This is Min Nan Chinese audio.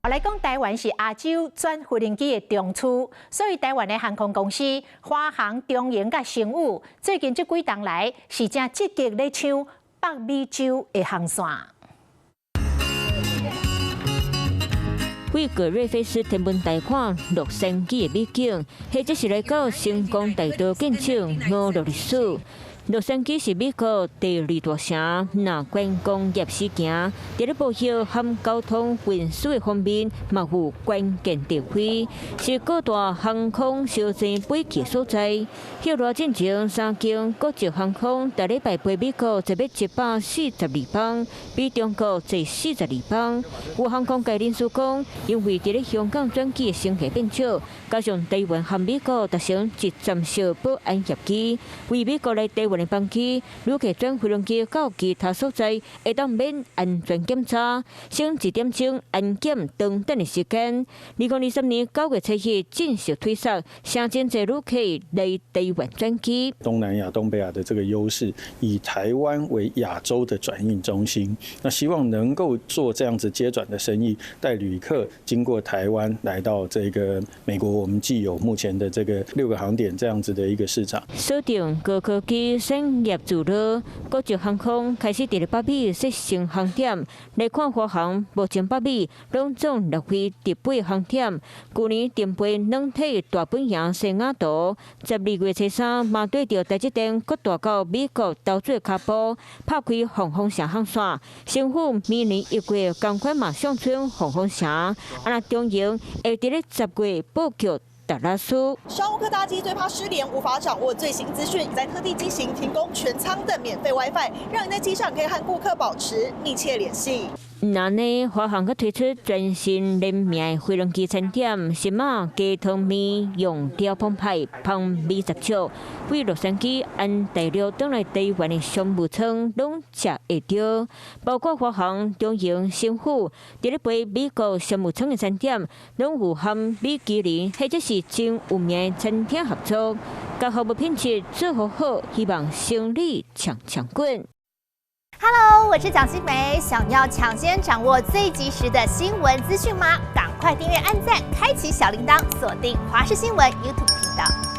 來講，台灣是亞洲轉飛行機的中樞，所以台灣的航空公司華航、長榮佮星宇最近這幾冬來是誠積極咧搶北美洲的航線。為格瑞菲斯天文台看洛杉磯的美景，或者是來到星光大道見證娛樂歷史。洛杉磯是美國第二大城，若觀光業時行，佇咧貿易和交通運輸的方面，嘛有關鍵地位，是各大航空小飛機所在。歇熱進前，三間國際航空逐禮拜飛美國坐欲142磅，比中國濟42磅。有航空界人士講，因為佇咧香港轉機的乘客變少，加上台灣和美國達成一站式保安協議，為美國來台灣的班機，旅客轉飛行機到其他所在，會當免安全檢查，省一點鐘安檢等等的時間。2023年9月7日正式推出，誠真濟旅客來台灣轉機。東南亞、東北亞的這個優勢，以台灣為亞洲的轉運中心，那希望能夠做這樣子接轉的生意，帶旅客經過台灣來到這個美國。我們既有目前的這個六個航點這樣子的一個市場。鎖定高科技產業聚落，國際航空開始佇咧北美設新航點。來看華航，目前北美攏總六飛十八航點。舊年停飛軟體大本營西雅圖，12月初三嘛對著台積電閣帶到美國投資跤步，拍開鳳凰城航線。政府明年1月仝款嘛上村鳳凰城，啊若長榮會佇咧10月布局達拉斯。商務客搭機最怕失聯，無法掌握最新資訊，在特定機型提供全艙的免費 WiFi，讓你在機上可以和顧客保持密切聯繫。那呢，華航閣推出全新聯名飛輪機餐點，是馬雞湯麵用料澎湃，芳味十足。為洛杉磯按大陸轉來台灣的商務艙攏食會著，包括華航、長榮、星宇，佇咧飛美國商務艙的餐點，攏有和米其林或者是真有名的餐廳合作，共服務品質做予好，希望生意搶搶滾。 Hello，我是蔣新梅，想要搶先掌握最及時的新聞資訊嗎？趕快訂閱、按讚、開啟小鈴鐺，鎖定華視新聞 YouTube 頻道。